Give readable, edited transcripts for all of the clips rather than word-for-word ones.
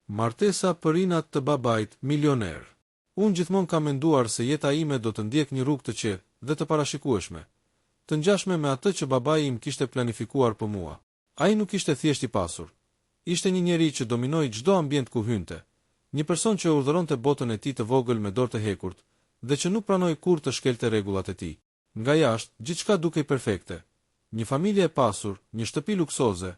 Martesa për inat të babait milioner. Unë gjithmonë kam menduar se jeta ime do të ndjekë një rrugë të qetë dhe të parashikueshme, të ngjashme me atë që babai im kishte planifikuar për mua. Ai nuk ishte thjesht i pasur. Ishte një njeri që dominoi çdo ambient ku hynte, një person që e urdhëronte botën e tij të vogël me dorë të hekurt dhe që nuk pranoi kurrë të shkelte rregullat e tij. Nga jashtë, gjithçka dukej perfekte. Një familje e pasur, një shtëpi luksoze,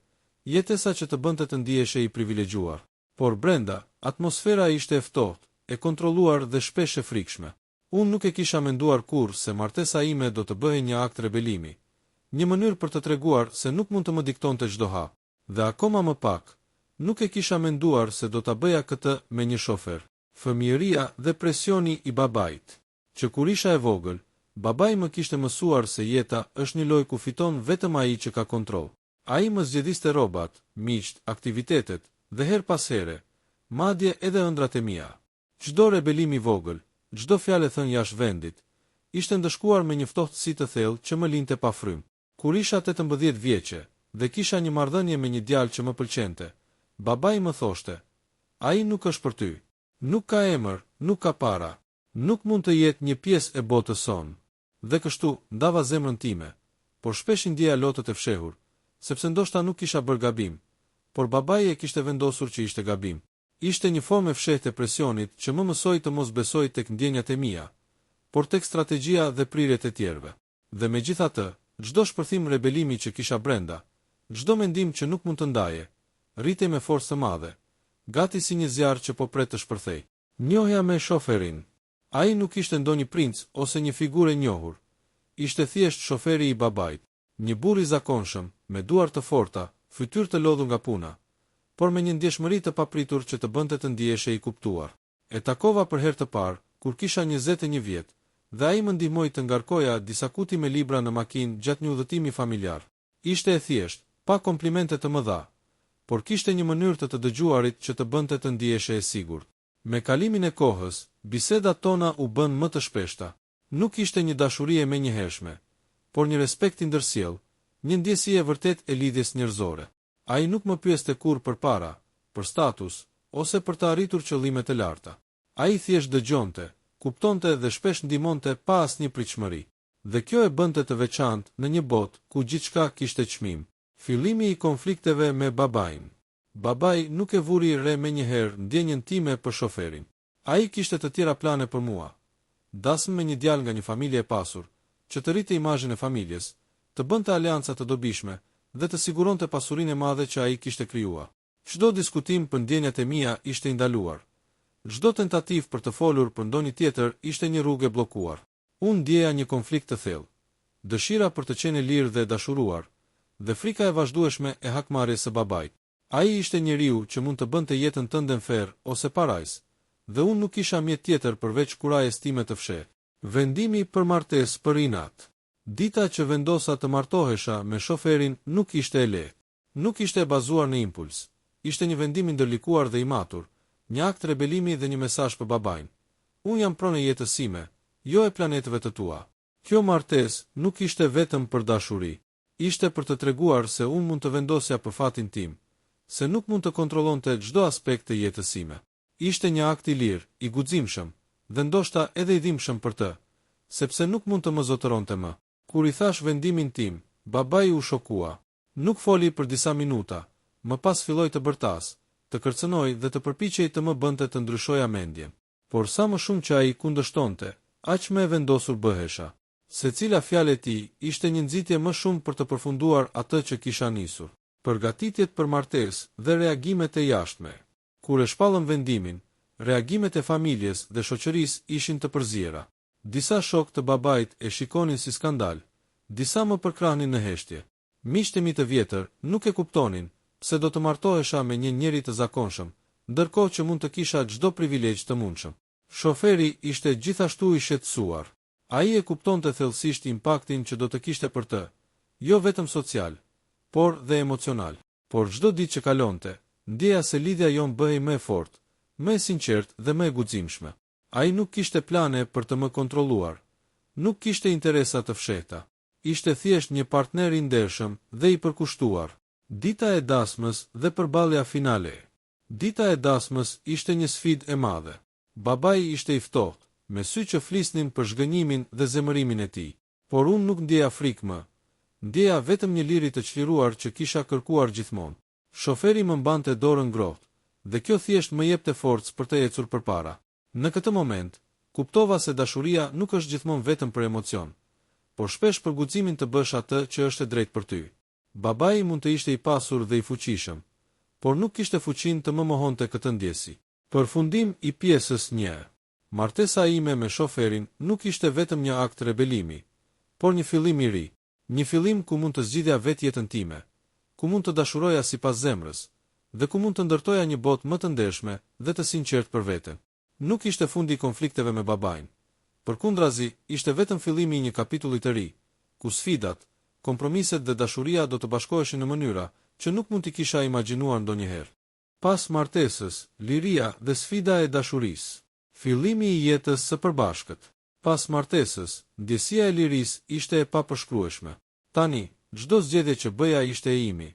jetesa që të bënte të ndiheshe i privilegjuar. Por brenda, atmosfera ishte e ftohtë, e kontrolluar dhe shpesh e frikshme. Unë nuk e kisha menduar kurrë se martesa ime do të bëhej një akt rebelimi, një mënyrë për të treguar se nuk mund të më diktonte çdo hap. Dhe akoma më pak, nuk e kisha menduar se do ta bëja këtë me një shofer. Fëmijëria dhe presioni i babait. Që kur isha e vogël, babai më kishte mësuar se jeta është një lojë ku fiton vetëm ai që ka kontroll. Ai më zgjedhiste rrobat, miqtë, aktivitetet, dhe herë pas here, madje edhe ëndrrat e mia. Çdo rebelim i vogël, çdo fjalë e thënë jashtë vendit, ishte ndëshkuar me një ftohtësi të thellë që më linte pa frymë. Kur isha 18 vjeçe dhe kisha një marrëdhënie me një djalë që më pëlqente, babai më thoshte, Ai nuk është për ty. Nuk ka emër, nuk ka para. Nuk mund të jetë një pjesë e botës sonë. Dhe kështu, ndava zemrën time, por shpesh i ndjeja lotët e fshehur, sepse ndoshta nuk kisha bërë gabim, por babai e kishte vendosur që ishte gabim. Ishte një formë e fshehtë e presionit që më mësoi të mos besoj tek ndjenjat e mia, por tek strategjia dhe prirjet e tjerëve. Dhe megjithatë, çdo shpërthim rebelimi që kisha brenda, çdo mendim që nuk mund të ndaje, rritej me forcë të madhe, gati si një zjarr që po pret të shpërthejë. Njohja me shoferin. Ai nuk ishte ndonjë princ ose një figurë e njohur. Ishte thjesht shoferi i babait. Një burrë i zakonshëm, me duar të forta, fytyrë të lodhur nga puna, por me një ndjeshmëri të papritur që të bënte të ndiheshe i kuptuar. E takova për herë të parë, kur kisha 21 vjet, dhe ai më ndihmoi të ngarkoja disa kuti me libra në makinë gjatë një udhëtimi familjar. Ishte e thjeshtë, pa komplimente të mëdha, por kishte një mënyrë të të dëgjuarit që të bënte të ndiheshe e sigurt. Me kalimin e kohës, bisedat tona u bënë më të shpeshta. Nuk ishte një dashuri e menjëhershme, por një respekt i ndërsjellë, një ndjesi e vërtetë e lidhjes njerëzore. Ai nuk më pyeste kurrë për para, për status, ose për të arritur qëllime të larta. Ai thjesht dëgjonte, kuptonte dhe shpesh ndihmonte pa asnjë pritshmëri. Dhe kjo e bënte të veçantë në një botë ku gjithçka kishte çmim. Fillimi i konflikteve me babain. Babai nuk e vuri re menjëherë ndjenjën time për shoferin. Ai kishte të tjera plane për mua. Dasmë me një djalë nga një familje e pasur, që të rritte imazhin e familjes, të bënte aleanca të dobishme dhe të siguronte pasurinë e madhe që ai kishte krijuar. Çdo diskutim për ndjenjat e mia ishte i ndaluar. Çdo tentativë për të folur për ndonjë tjetër ishte një rrugë e bllokuar. Unë ndjeja një konflikt të thellë. Dëshira për të qenë e lirë dhe e dashuruar, dhe frika e vazhdueshme e hakmarrjes së babait. Ai ishte njeriu që mund të bënte jetën tënde në ferr ose parajsë, dhe unë nuk kisha mjet tjetër përveç kurajës time të fshehtë. Vendimi për martesë për inat. Dita që vendosa të martohesha me shoferin nuk ishte e lehtë. Nuk ishte e bazuar në impuls. Ishte një vendim i ndërlikuar dhe i matur, një akt rebelimi dhe një mesazh për babain. Unë jam pronë e jetës sime, jo e planetëve të tua. Kjo martesë nuk ishte vetëm për dashuri. Ishte për të treguar se unë mund të vendosja për fatin tim, se nuk mund të kontrollonte çdo aspekt të jetës sime. Ishte një akt i lirë, i guximshëm, dhe ndoshta edhe i dhimbshëm për të, sepse nuk mund të më zotëronte më. Kur i thashë vendimin tim, babai u shokua. Nuk foli për disa minuta, më pas filloi të bërtasë, të kërcënojë dhe të përpiqej të më bënte të ndryshoja mendjen. Por sa më shumë që ai kundërshtonte, aq më e vendosur bëhesha. Secila fjalë e tij ishte një nxitje më shumë për të përfunduar atë që kisha nisur. Përgatitjet për martesë dhe reagimet e jashtme. Kur e shpallëm vendimin, reagimet e familjes dhe shoqërisë ishin të përziera. Disa shokë të babait e shikonin si skandal, disa më përkrahnin në heshtje. Miqtë e mi të vjetër nuk e kuptonin pse do të martohesha me një njeri të zakonshëm, ndërkohë që mund të kisha çdo privilegj të mundshëm. Shoferi ishte gjithashtu i shqetësuar. Ai e kuptonte thellësisht impaktin që do të kishte për të, jo vetëm social, por dhe emocional. Por çdo ditë që kalonte, ndjeja se lidhja jonë bëhej më e fortë, më e sinqertë dhe më e guximshme. Ai nuk kishte plane për të më kontrolluar, nuk kishte interesa të fshehta. Ishte thjesht një partner i ndershëm dhe i përkushtuar. Dita e dasmës dhe përballja finale. Dita e dasmës ishte një sfidë e madhe. Babai ishte i ftohtë, me sy që flisnin për zhgënjimin dhe zemërimin e tij. Por unë nuk ndjeja frikë më. Ndjeja vetëm një liri të çliruar që kisha kërkuar gjithmonë. Shoferi më mbante dorën ngrohtë, dhe kjo thjesht më jepte forcë për të ecur përpara. Në këtë moment, kuptova se dashuria nuk është gjithmonë vetëm për emocion, por shpesh për guximin të bësh atë që është e drejtë për ty. Babai mund të ishte i pasur dhe i fuqishëm, por nuk kishte fuqinë të më mohonte këtë ndjesi. Përfundim i pjesës një. Martesa ime me shoferin nuk ishte vetëm një akt rebelimi, por një fillim i ri. Një fillim ku mund të zgjidhja vetë jetën time, ku mund të dashuroja sipas zemrës, dhe ku mund të ndërtoja një botë më të ndershme dhe të sinqertë për veten. Nuk ishte fundi i konflikteve me babain. Përkundrazi, ishte vetëm fillimi i një kapitulli të ri, ku sfidat, kompromiset dhe dashuria do të bashkoheshin në mënyra që nuk mund t'i kisha imagjinuar ndonjëherë. Pas martesës, liria dhe sfida e dashurisë. Fillimi i jetës së përbashkët. Pas martesës, ndjesia e lirisë ishte e papërshkrueshme. Tani, çdo zgjedhje që bëja ishte e imi,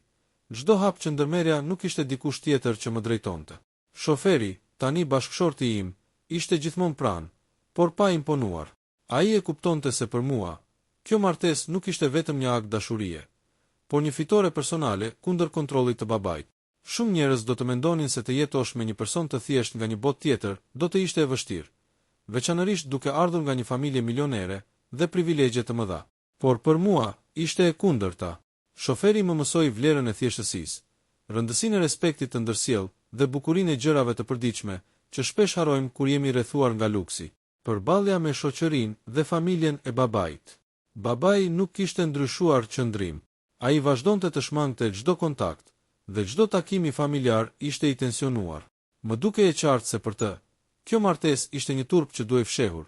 çdo hap që ndërmerrja nuk ishte dikush tjetër që më drejtonte. Shoferi, tani bashkëshorti im, ishte gjithmonë pranë, por pa imponuar. Ai e kuptonte se për mua, kjo martesë nuk ishte vetëm një akt dashurie, por një fitore personale kundër kontrollit të babait. Shumë njerëz do të mendonin se të jetosh me një person të thjeshtë nga një botë tjetër do të ishte e vështirë, veçanërisht duke ardhur nga një familje milionere dhe privilegje të mëdha. Por për mua, ishte e kundërta. Shoferi më mësoi vlerën e thjeshtësisë, rëndësinë e respektit të ndërsjellë dhe bukurinë e gjërave të përditshme që shpesh harrojmë kur jemi rrethuar nga luksi. Përballja me shoqërinë dhe familjen e babait. Babai nuk kishte ndryshuar qëndrim. Ai vazhdonte të shmangte çdo kontakt, dhe çdo takimi familjar ishte i tensionuar. Më dukej e qartë se për të, kjo martesë ishte një turp që duhej fshehur,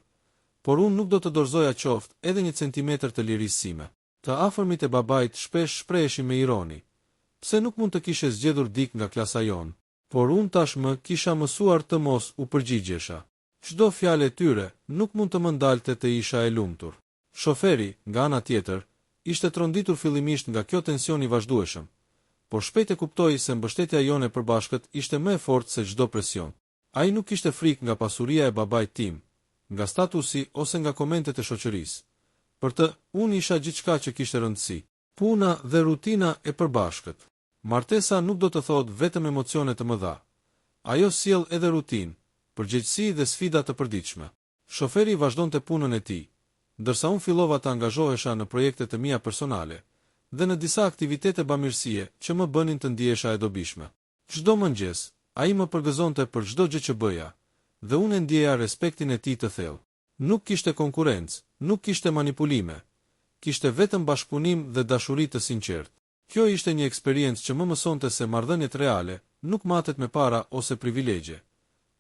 por unë nuk do të dorëzoja qoftë edhe një centimetër të lirisë sime. Të afërmit e babait shpesh shpreheshin me ironi, Pse nuk mund të kishe zgjedhur dikë nga klasa jonë? Por unë tashmë kisha mësuar të mos u përgjigjesha. Çdo fjalë e tyre nuk mund të më ndalte të isha e lumtur. Shoferi, nga ana tjetër, ishte tronditur fillimisht nga kjo tension i vazhdueshëm, por shpejt e kuptoi se mbështetja jonë e përbashkët ishte më e fortë se çdo presion. Ai nuk kishte frikë nga pasuria e babait tim, nga statusi ose nga komentet e shoqërisë. Për të, unë isha gjithçka që kishte rëndësi. Puna dhe rutina e përbashkët. Martesa nuk do të thotë vetëm emocione të mëdha. Ajo sjell edhe rutinë, përgjegjësi dhe sfida të përditshme. Shoferi vazhdonte punën e tij, ndërsa unë fillova të angazhohesha në projekte të mia personale dhe në disa aktivitete bamirësie që më bënin të ndihesha e dobishme. Çdo mëngjes, ai më përgëzonte për çdo gjë që bëja, dhe unë e ndjeja respektin e tij të thellë. Nuk kishte konkurrencë, nuk kishte manipulime, kishte vetëm bashkëpunim dhe dashuri të sinqertë. Kjo ishte një eksperiencë që më mësonte se marrëdhëniet reale nuk matet me para ose privilegje,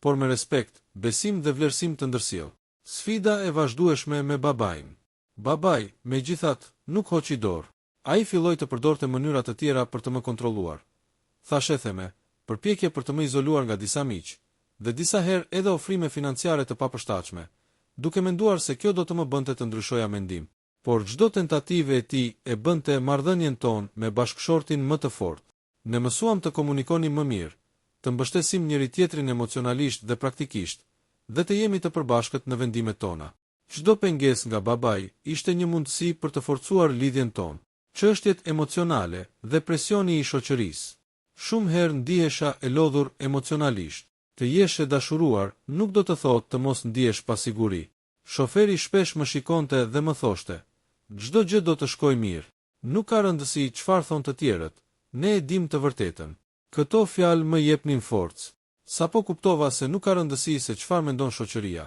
por me respekt, besim dhe vlerësim të ndërsjellë. Sfida e vazhdueshme me babain. Babai, megjithatë, nuk hoqi dorë. Ai filloi të përdorte mënyra të tjera për të më kontrolluar. Thashetheme, përpjekje për të më izoluar nga disa miq, dhe disa herë edhe ofrime financiare të papërshtatshme, duke menduar se kjo do të më bënte të ndryshoja mendim. Por çdo tentativë e tij e bënte marrëdhënien tonë me bashkëshortin më të fortë. Ne mësuam të komunikonim më mirë, të mbështesim njëri-tjetrin emocionalisht dhe praktikisht, dhe të jemi të përbashkët në vendimet tona. Çdo pengesë nga babai ishte një mundësi për të forcuar lidhjen tonë. Çështjet emocionale dhe presioni i shoqërisë. Shumë herë ndihesha e lodhur emocionalisht. Të jesh e dashuruar nuk do të thotë të mos ndiesh pasiguri. Shoferi shpesh më shikonte dhe më thoshte, Çdo gjë do të shkojë mirë. Nuk ka rëndësi çfarë thonë të tjerët, ne e dimë të vërtetën. Këto fjalë më jepnin forcë. Sapo kuptova se nuk ka rëndësi se çfarë mendon shoqëria,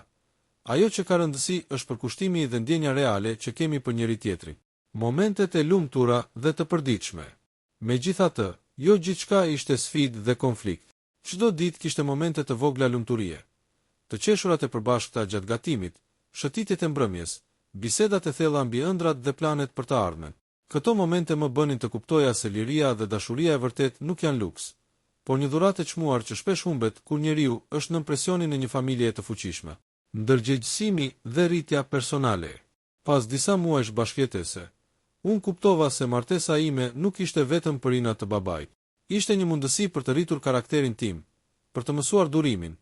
ajo që ka rëndësi është përkushtimi dhe ndjenja reale që kemi për njëri-tjetrin. Momentet e lumtura dhe të përditshme. Megjithatë, jo gjithçka ishte sfidë dhe konflikt. Çdo ditë kishte momente të vogla lumturie. Të qeshurat e përbashkëta gjatë gatimit, shëtitjet e mbrëmjes, bisedat e thella mbi ëndrrat dhe planet për të ardhmen. Këto momente më bënin të kuptoja se liria dhe dashuria e vërtetë nuk janë luks, por një dhuratë e çmuar që shpesh humbet kur njeriu është nën presionin e një familjeje të fuqishme. Ndërgjegjësimi dhe rritja personale. Pas disa muajsh bashkëjetese, unë kuptova se martesa ime nuk ishte vetëm për inat të babait. Ishte një mundësi për të rritur karakterin tim, për të mësuar durimin,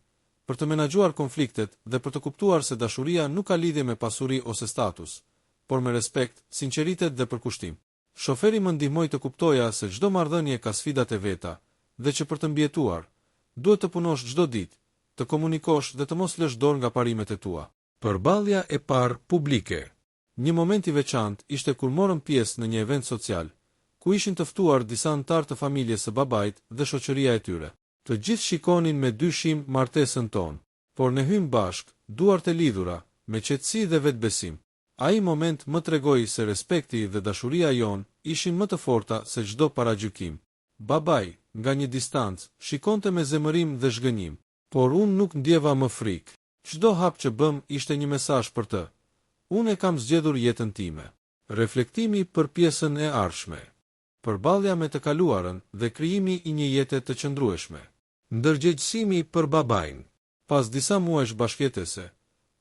për të menaxhuar konfliktet dhe për të kuptuar se dashuria nuk ka lidhje me pasuri ose status, por me respekt, sinqeritet dhe përkushtim. Shoferi më ndihmoi të kuptoja se çdo marrëdhënie ka sfidat e veta dhe që për të mbijetuar, duhet të punosh çdo ditë, të komunikosh dhe të mos lësh dorë nga parimet e tua. Përballja e parë publike. Një moment i veçantë ishte kur morëm pjesë në një event social, ku ishin të ftuar disa anëtarë të familjes së babait dhe shoqëria e tyre. Të gjithë shikonin me dyshim martesën tonë. Por ne hymë bashkë, duart e lidhura, me qetësi dhe vetëbesim. Ai moment më tregoi se respekti dhe dashuria jonë ishin më të forta se çdo paragjykim. Babai, nga një distancë, shikonte me zemërim dhe zhgënjim. Por unë nuk ndjeva më frikë. Çdo hap që bëmë ishte një mesazh për të, Unë e kam zgjedhur jetën time. Reflektimi për pjesën e ardhshme. Përballja me të kaluarën dhe krijimi i një jete të qëndrueshme. Ndërgjegjësimi për babain. Pas disa muajsh bashkëjetese,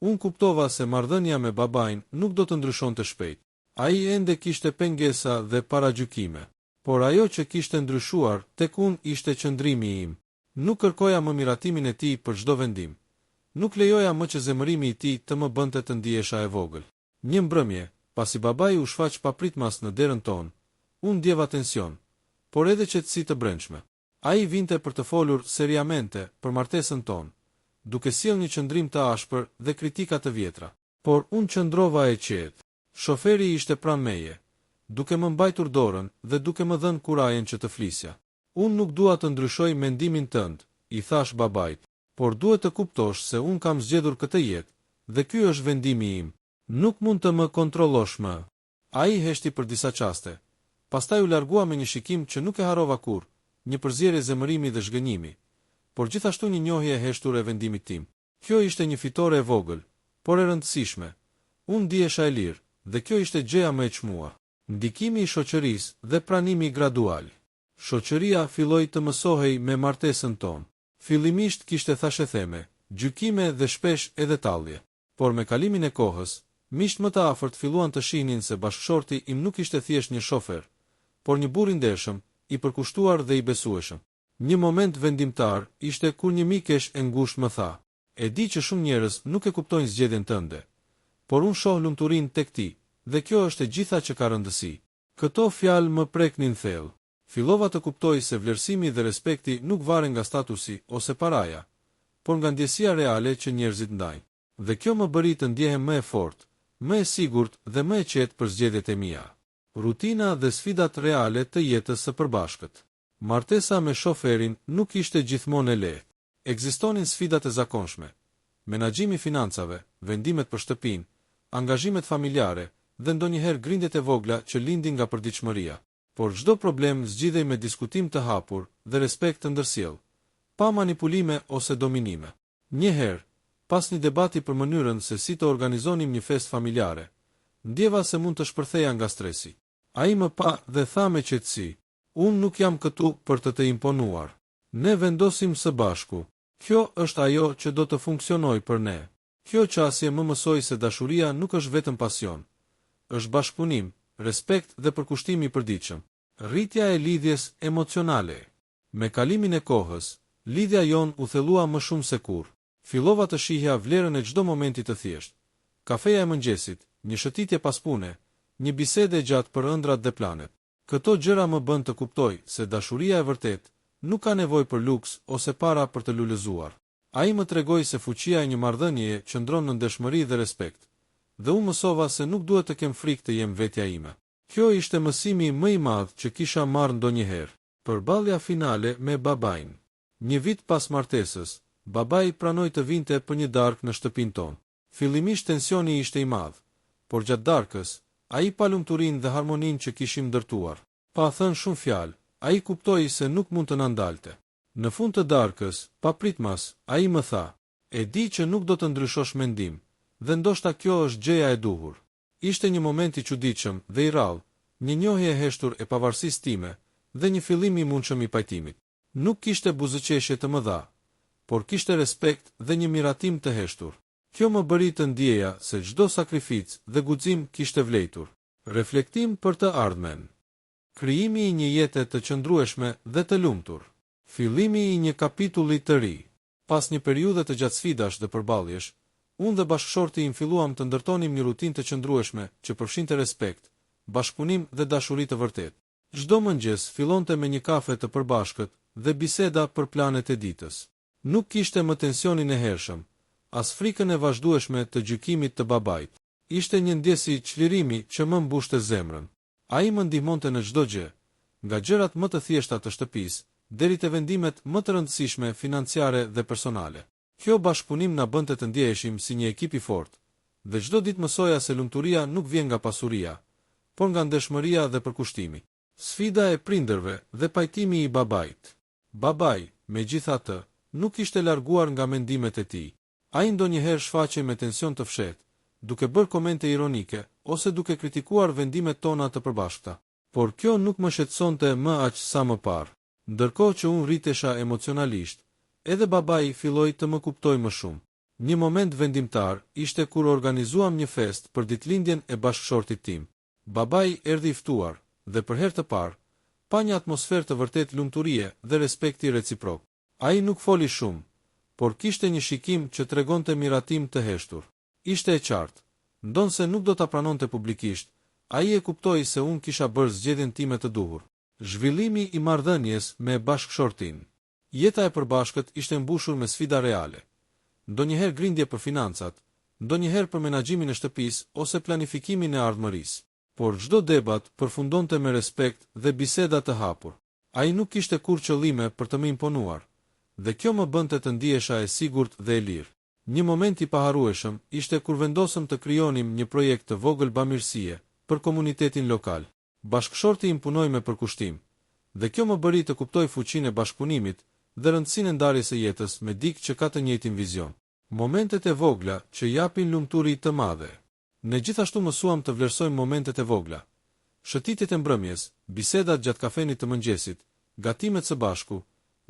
unë kuptova se marrëdhënia me babain nuk do të ndryshonte shpejt. Ai ende kishte pengesa dhe paragjykime. Por ajo që kishte ndryshuar tek unë ishte qëndrimi im. Nuk kërkoja më miratimin e tij për çdo vendim. Nuk lejoja më që zemërimi i tij të më bënte të ndihesha e vogël. Një mbrëmje, pasi babai u shfaq papritmas në derën tonë, unë ndjeva tension, por edhe qetësi të brendshme. Ai vinte për të folur seriamente për martesën tonë, duke sjellë një qëndrim të ashpër dhe kritika të vjetra. Por unë qëndrova e qetë. Shoferi ishte pranë meje, duke më mbajtur dorën dhe duke më dhënë kurajën që të flisja. Unë nuk dua të ndryshoj mendimin tënd, i thashë babait, por duhet të kuptosh se unë kam zgjedhur këtë jetë, dhe ky është vendimi im. Nuk mund të më kontrollosh më. Ai heshti për disa çaste, pastaj u largua me një shikim që nuk e harrova kurrë, një përzierje zemërimi dhe zhgënjimi, por gjithashtu një njohje e heshtur e vendimit tim. Kjo ishte një fitore e vogël, por e rëndësishme. Unë ndihesha e lirë, dhe kjo ishte gjëja më e çmuar. Ndikimi i shoqërisë dhe pranimi gradual. Shoqëria filloi të mësohej me martesën tonë. Fillimisht kishte thashetheme, gjykime dhe shpesh edhe tallje. Por me kalimin e kohës, miqtë më të afërt filluan të shihnin se bashkëshorti im nuk ishte thjesht një shofer, por një burrë i ndershëm, i përkushtuar dhe i besueshëm. Një moment vendimtar ishte kur një mikeshë e ngushtë më tha, E di që shumë njerëz nuk e kuptojnë zgjedhjen tënde, por unë shoh lumturinë tek ti, dhe kjo është e gjitha që ka rëndësi. Këto fjalë më preknin thellë. Fillova të kuptoj se vlerësimi dhe respekti nuk varen nga statusi ose paraja, por nga ndjesia reale që njerëzit ndajnë. Dhe kjo më bëri të ndjehem më e fortë, më e sigurt dhe më e qetë për zgjedhjet e mia. Rutina dhe sfidat reale të jetës së përbashkët. Martesa me shoferin nuk ishte gjithmonë e lehtë. Ekzistonin sfidat e zakonshme, menaxhimi i financave, vendimet për shtëpinë, angazhimet familjare dhe ndonjëherë grindjet e vogla që lindin nga përditshmëria. Por çdo problem zgjidhej me diskutim të hapur dhe respekt të ndërsjellë, pa manipulime ose dominime. Një herë, pas një debati për mënyrën se si të organizonim një festë familjare, ndjeva se mund të shpërtheja nga stresi. Ai më pa dhe tha me qetësi, Unë nuk jam këtu për të të imponuar. Ne vendosim së bashku. Kjo është ajo që do të funksionojë për ne. Kjo qasje më mësoi se dashuria nuk është vetëm pasion. Është bashkëpunim, respekt dhe përkushtim i përditshëm. Rritja e lidhjes emocionale. Me kalimin e kohës, lidhja jonë u thellua më shumë se kurrë. Fillova të shihja vlerën e çdo momenti të thjeshtë. Kafeja e mëngjesit, një shëtitje pas pune, një bisedë e gjatë për ëndrrat dhe planet. Këto gjëra më bënë të kuptoj se dashuria e vërtetë nuk ka nevojë për luks ose para për të lulëzuar. Ai më tregoi se fuqia e një marrëdhënieje qëndron në ndershmëri dhe respekt, dhe unë mësova se nuk duhet të kem frikë të jem vetja ime. Kjo ishte mësimi më i madh që kisha marrë ndonjëherë. Përballja finale me babain. Një vit pas martesës, babai pranoi të vinte për një darkë në shtëpinë tonë. Fillimisht tensioni ishte i madh, por gjatë darkës, ai pa lumturinë dhe harmoninë që kishim ndërtuar. Pa thënë shumë fjalë, ai kuptoi se nuk mund të na ndalte. Në fund të darkës, papritmas, ai më tha, E di që nuk do të ndryshosh mendim, dhe ndoshta kjo është gjëja e duhur. Ishte një moment i çuditshëm dhe i rrallë, një njohje e heshtur e pavarësisë time dhe një fillim i mundshëm i pajtimit. Nuk kishte buzëqeshje të mëdha, por kishte respekt dhe një miratim të heshtur. Kjo më bëri të ndieja se çdo sakrificë dhe guxim kishte vlejtur. Reflektim për të ardhmen. Krijimi i një jete të qëndrueshme dhe të lumtur. Fillimi i një kapitulli të ri. Pas një periudhe të gjatë sfidash dhe përballjesh, unë dhe bashkëshorti im filluam të ndërtonim një rutinë të qëndrueshme që përfshinte respekt, bashkëpunim dhe dashuri të vërtetë. Çdo mëngjes fillonte me një kafe të përbashkët dhe biseda për planet e ditës. Nuk kishte më tensionin e hershëm, as frikën e vazhdueshme të gjykimit të babait. Ishte një ndjesi çlirimi që më mbushte zemrën. Ai më ndihmonte në çdo gjë, nga gjërat më të thjeshta të shtëpisë deri te vendimet më të rëndësishme financiare dhe personale. Kjo bashkëpunim na bënte të ndjeheshim si një ekip i fortë, dhe çdo ditë mësoja se lumturia nuk vjen nga pasuria, por nga ndershmëria dhe përkushtimi. Sfida e prindërve dhe pajtimi i babait. Babai, megjithatë, nuk ishte larguar nga mendimet e tij. Ai ndonjëherë shfaqej me tension të fshehtë, duke bërë komente ironike ose duke kritikuar vendimet tona të përbashkëta. Por kjo nuk më shqetësonte më aq sa më parë. Ndërkohë që unë rritesha emocionalisht, edhe babai filloi të më kuptojë më shumë. Një moment vendimtar ishte kur organizuam një festë për ditëlindjen e bashkëshortit tim. Babai erdhi i ftuar, dhe për herë të parë, pa një atmosferë të vërtetë lumturie dhe respekti reciprok. Ai nuk foli shumë, por kishte një shikim që tregonte miratim të heshtur. Ishte e qartë, ndonëse nuk do ta pranonte publikisht, ai e kuptoi se unë kisha bërë zgjedhjen time të duhur. Zhvillimi i marrëdhënies me bashkëshortin. Jeta e përbashkët ishte mbushur me sfida reale. Ndonjëherë grindje për financat, ndonjëherë për menaxhimin e shtëpisë ose planifikimin e ardhmërisë. Por çdo debat përfundonte me respekt dhe biseda të hapur. Ai nuk kishte kurrë qëllime për të më imponuar, dhe kjo më bënte të ndihesha e sigurt dhe e lirë. Një moment i paharrueshëm ishte kur vendosëm të krijonim një projekt të vogël bamirësie për komunitetin lokal. Bashkëshorti im punoi me përkushtim, dhe kjo më bëri të kuptoj fuqinë e bashkëpunimit dhe rëndësinë e ndarjes së jetës me dikë që ka të njëjtin vizion. Momentet e vogla që japin lumturi të madhe. Ne gjithashtu mësuam të vlerësojmë momentet e vogla. Shëtitjet e mbrëmjes, bisedat gjatë kafenit të mëngjesit, gatimet së bashku,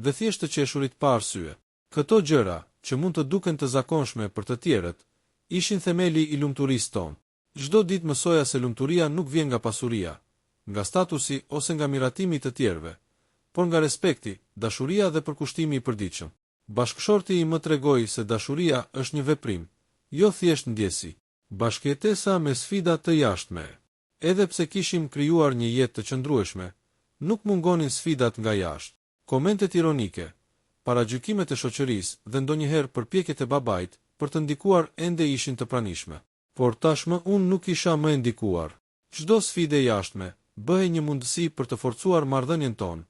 dhe thjesht të qeshurit pa arsye. Këto gjëra, që mund të duken të zakonshme për të tjerët, ishin themeli i lumturisë tonë. Çdo ditë mësoja se lumturia nuk vjen nga pasuria, nga statusi ose nga miratimi i të tjerëve, por nga respekti, dashuria dhe përkushtimi i përditshëm. Bashkëshorti im më tregoi se dashuria është një veprim, jo thjesht ndjesi. Bashkëjetesa me sfida të jashtme. Edhe pse kishim krijuar një jetë të qëndrueshme, nuk mungonin sfidat nga jashtë. Komentet ironike, paragjykimet e shoqërisë dhe ndonjëherë përpjekjet e babait për të ndikuar ende ishin të pranishme. Por tashmë unë nuk isha më e ndikuar. Çdo sfidë e jashtme bëhej një mundësi për të forcuar marrëdhënien tonë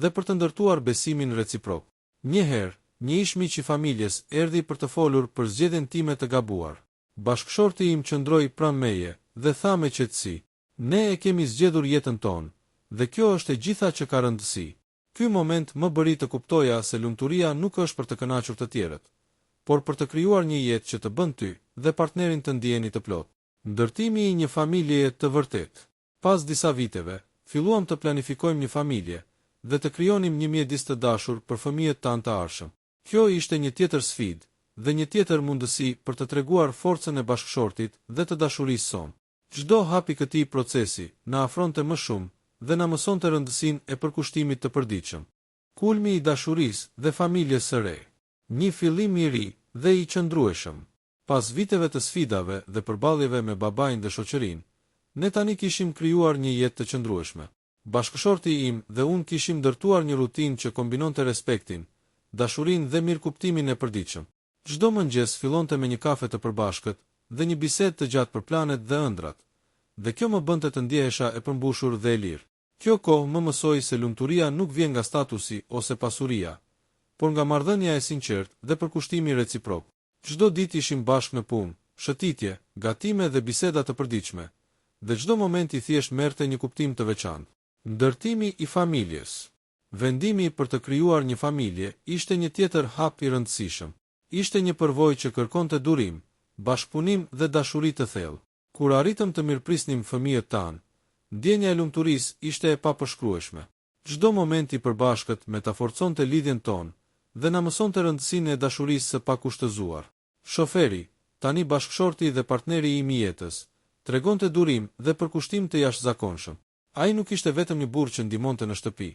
dhe për të ndërtuar besimin reciprok. Një herë, një ish-miq i familjes erdhi për të folur për zgjedhjen time të gabuar. Bashkëshorti im qëndroi pranë meje dhe tha me qetësi, Ne e kemi zgjedhur jetën tonë, dhe kjo është e gjitha që ka rëndësi. Ky moment më bëri të kuptoja se lumturia nuk është për të kënaqur të tjerët, por për të krijuar një jetë që të bën ty dhe partnerin të ndiheni të plotë. Ndërtimi i një familjeje të vërtetë. Pas disa viteve, filluam të planifikojmë një familje dhe të krijonim një mjedis të dashur për fëmijët tanë të ardhshëm. Kjo ishte një tjetër sfidë dhe një tjetër mundësi për të treguar forcën e bashkëshortit dhe të dashurisë sonë. Çdo hap i këtij procesi na afronte më shumë dhe na mësonte rëndësinë e përkushtimit të përditshëm. Kulmi i dashurisë dhe familjes së re. Një fillim i ri dhe i qëndrueshëm. Pas viteve të sfidave dhe përballjeve me babain dhe shoqërinë, ne tani kishim krijuar një jetë të qëndrueshme. Bashkëshorti im dhe unë kishim ndërtuar një rutinë që kombinonte respektin, dashurinë dhe mirëkuptimin e përditshëm. Çdo mëngjes fillonte me një kafe të përbashkët dhe një bisedë të gjatë për planet dhe ëndrrat, dhe kjo më bënte të ndjehesha e përmbushur dhe e lirë. Kjo kohë më mësoi se lumturia nuk vjen nga statusi ose pasuria, por nga marrëdhënia e sinqertë dhe përkushtimi reciprok. Çdo ditë ishim bashkë në punë, shëtitje, gatime dhe biseda të përditshme, dhe çdo moment i thjeshtë merrte një kuptim të veçantë. Ndërtimi i familjes. Vendimi për të krijuar një familje ishte një tjetër hap i rëndësishëm. Ishte një përvojë që kërkonte durim, bashkëpunim dhe dashuri të thellë. Kur arritëm të mirëprisnim fëmijët tanë, ndjenja e lumturisë ishte e papërshkrueshme. Çdo moment i përbashkët me ta forconte lidhjen tonë dhe na mësonte rëndësinë e dashurisë së pakushtëzuar. Shoferi, tani bashkëshorti dhe partneri im i jetës, tregonte durim dhe përkushtim të jashtëzakonshëm. Ai nuk ishte vetëm një burrë që ndihmonte në shtëpi,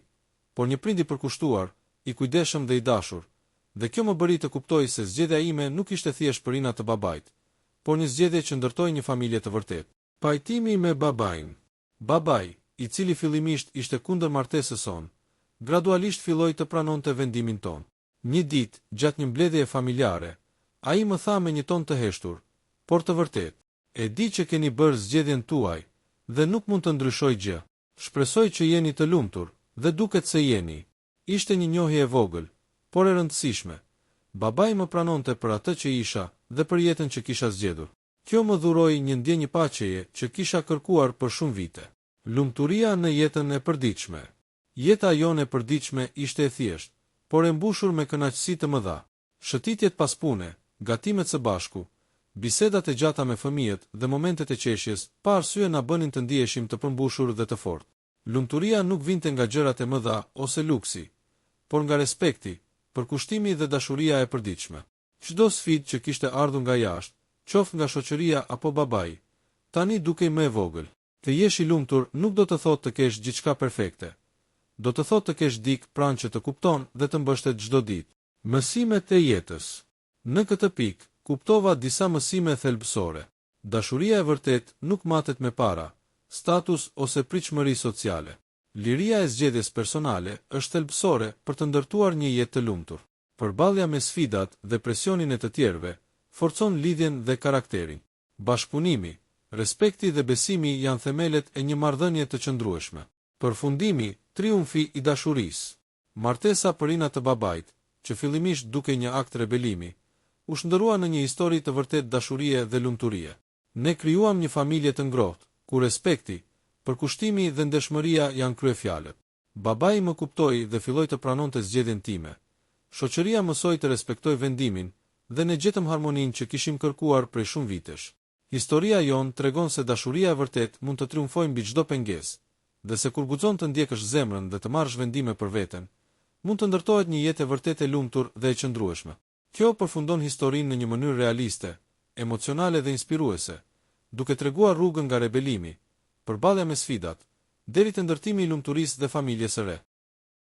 por një prind i përkushtuar, i kujdesshëm dhe i dashur, dhe kjo më bëri të kuptoj se zgjedhja ime nuk ishte thjesht për inat të babait, por një zgjedhje që ndërtoi një familje të vërtetë. Pajtimi me babain. Babai, i cili fillimisht ishte kundër martesës sonë, gradualisht filloi të pranonte vendimin tonë. Një ditë, gjatë një mbledhjeje familjare, ai më tha me një ton të heshtur, por të vërtetë. E di që keni bërë zgjedhjen tuaj dhe nuk mund të ndryshoj gjë. Shpresoj që jeni të lumtur, dhe duket se jeni. Ishte një njohje e vogël, por e rëndësishme. Babai më pranonte për atë që isha dhe për jetën që kisha zgjedhur. Kjo më dhuroi një ndjenjë paqeje që kisha kërkuar për shumë vite. Lumturia në jetën e përditshme. Jeta jonë e përditshme ishte e thjeshtë, por e mbushur me kënaqësi të mëdha. Shëtitjet pas pune, gatimet së bashku, bisedat e gjata me fëmijët dhe momentet e qeshjes pa arsye na bënin të ndiheshim të përmbushur dhe të fortë. Lumturia nuk vinte nga gjërat e mëdha ose luksi, por nga respekti, përkushtimi dhe dashuria e përditshme. Çdo sfidë që kishte ardhur nga jashtë, qoftë nga shoqëria apo babai, tani dukej më e vogël. Të jesh i lumtur nuk do të thotë të kesh gjithçka perfekte. Do të thotë të kesh dikë pranë që të kupton dhe të mbështet çdo ditë. Mësimet e jetës. Në këtë pikë, kuptova disa mësime thelbësore. Dashuria e vërtetë nuk matet me para, status ose pritshmëri sociale. Liria e zgjedhjes personale është thelbësore për të ndërtuar një jetë të lumtur. Përballja me sfidat dhe presionin e të tjerëve forcon lidhjen dhe karakterin. Bashkëpunimi, respekti dhe besimi janë themelet e një marrëdhënie të qëndrueshme. Përfundimi, triumfi i dashurisë. Martesa për inat të babait, që fillimisht dukej një akt rebelimi, u shndërrua në një histori të vërtetë dashurie dhe lumturie. Ne krijuam një familje të ngrohtë, ku respekti, përkushtimi dhe ndershmëria janë kryefjalët. Babai më kuptoi dhe filloi të pranonte zgjedhjen time, shoqëria mësoi të respektojë vendimin dhe ne gjetëm harmoninë që kishim kërkuar prej shumë vitesh. Historia jonë tregon se dashuria e vërtetë mund të triumfojë mbi çdo pengesë, dhe se kur guxon të ndjekësh zemrën dhe të marrësh vendime për veten, mund të ndërtohet një jetë e vërtetë e lumtur dhe e qëndrueshme. Kjo përfundon historinë në një mënyrë realiste, emocionale dhe inspiruese, duke treguar rrugën nga rebelimi, përballja me sfidat, deri te ndërtimi i lumturisë dhe familjes së re.